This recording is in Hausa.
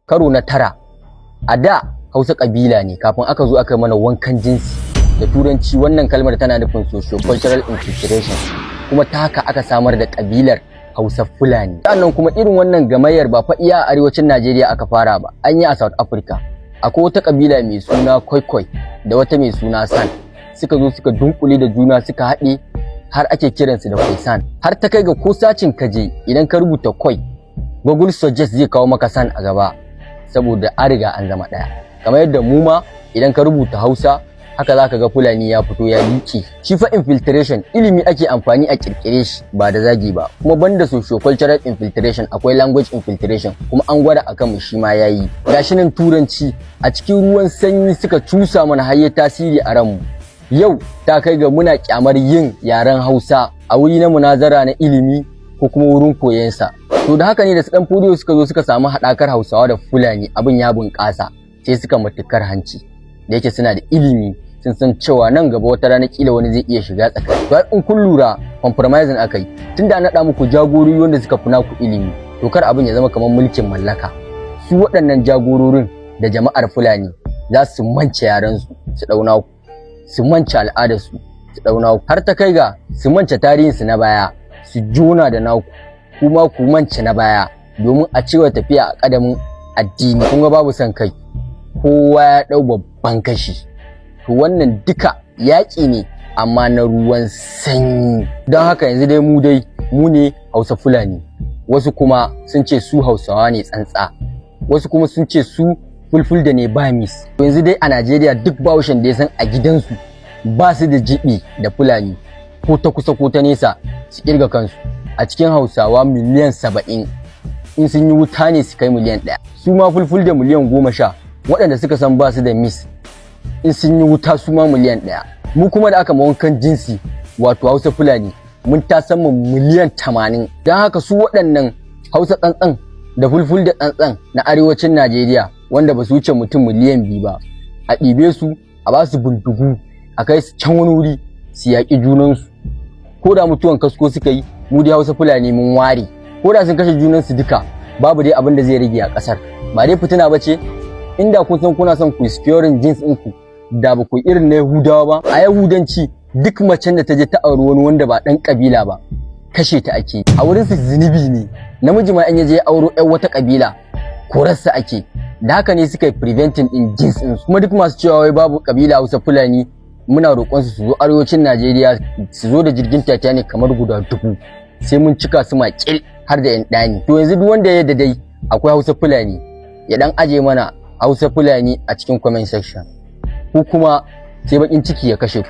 Karo na tara, a da Hausa kabila ne kafin aka zo aka yi mana wankan jinsi. Da Turanci wannan kalmar tana nufin socio-cultural infiltration, kuma ta haka aka samar da kabilar Hausa Fulani. Sannan kuma irin wannan gamayyar ba fa iya a arewacin Najeriya aka fara ba, an yi a South Africa. Akwai wata kabila mai suna Khoikhoi da wata mai suna San. Suka zo suka dunkule da juna, suka haɗe har ake kiransu da Khoisan. Har ta kai ga ko searching ka je, idan ka rubuta Khoi, Google suggest zai kawo maka San a gaba, saboda an riga an zama ɗaya. Kamar yadda mu ma idan ka rubuta Hausa, haka za ka ga Fulani ya fito ya liƙe. Shi fa infiltration, ilimi ake amfani a kirkire shi, ba da zagi ba. Kuma banda socio-cultural infiltration, akwai language infiltration, kuma an gwada akan mu, shi ma yayi. Gashi nan Turanci a cikin ruwan sanyi suka cusa mana har ya tasiri a ranmu. Yau ta kai ga muna kyamar yin yaren Hausa a wuri na munazara na ilimi ko kuma wurin koyon sa. To da haka ne da su Dan Fodiyo suka zo suka samu haɗakar Hausawa da Fulani, abin ya bunƙasa, sai suka matukar hanci. Da yake suna da ilimi, sun san cewa nan gaba wata rana kila wani zai iya shiga tsakani. To in kun lura, compromising aka yi, tunda an naɗa muku jagorori wanda suka fi naku ilimi, to kar abin ya zama kamar mulkin mallaka. Su waɗannan jagororin da jama'ar Fulani za su mance yaran su, su ɗau naku, su mance al'adarsu, su ɗau naku, har ta kai ga su mance tarihinsu na baya, su jona da naku, kuma ku mance na baya, domin a cewa tafiya a ƙadamin addini. Kun ga babu son kai, kowa ya ɗau babban kashi. To wannan duka yaƙi ne, amma na ruwan sanyi. Don haka yanzu dai mu dai mu ne Hausa Fulani. Wasu kuma sun ce su Hausawa ne tsantsa, wasu kuma sun ce su Fulfulde ne ba mix. Yanzu dai a Najeriya, duk Bahaushen da ya san a gidansu ba su da jibi da Fulani ko ta kusa ko ta nesa, su kirga kansu a cikin Hausawa miliyan 70. In sun yi wuta ne su kai miliyan 1. Su ma Fulfulde miliyan 10, waɗanda suka san ba su da mix, in sun yi wuta su ma miliyan 1. Mu kuma da aka ma wankan jinsi, wato Hausa Fulani, mun ta sama miliyan 80. Don haka su waɗannan Hausa tsantsan da Fulfulde tsantsan na arewacin Najeriya, wanda ba su wuce mutum miliyan 2 ba, a ɗibe su, a ba su bindigu, a kai su can wani wuri su yaƙi junansu. Ko da mutuwan kasko suka yi, mu dai Hausa Fulani mun ware. Ko da sun kashe junansu duka, babu dai abin da zai rage a ƙasar. Ba dai fitina ba ce? Inda kun san kuna son ku securing jins ɗinku, da ba ku irin na Yahudawa ba. A Yahudanci, duk macen da ta je ta auri wani wanda ba ɗan ƙabila ba, kashe ta ake. A wurin su zunubi ne. Namiji ma in ya je auro ƴan wata ƙabila, korarsa ake. Da haka ne suka yi preventing din jins ɗin. Kuma duk masu cewa wai babu ƙabila Hausa Fulani, muna roƙon su su zo arewacin Najeriya, su zo da jirgin Titanic kamar guda 1000, sai mun cika su makil har da 'yan ɗani. To yanzu duk wanda ya yarda dai akwai Hausa Fulani, ya dan aje mana Hausa Fulani a cikin comment section, ko kuma sai bakin ciki ya kashe ku.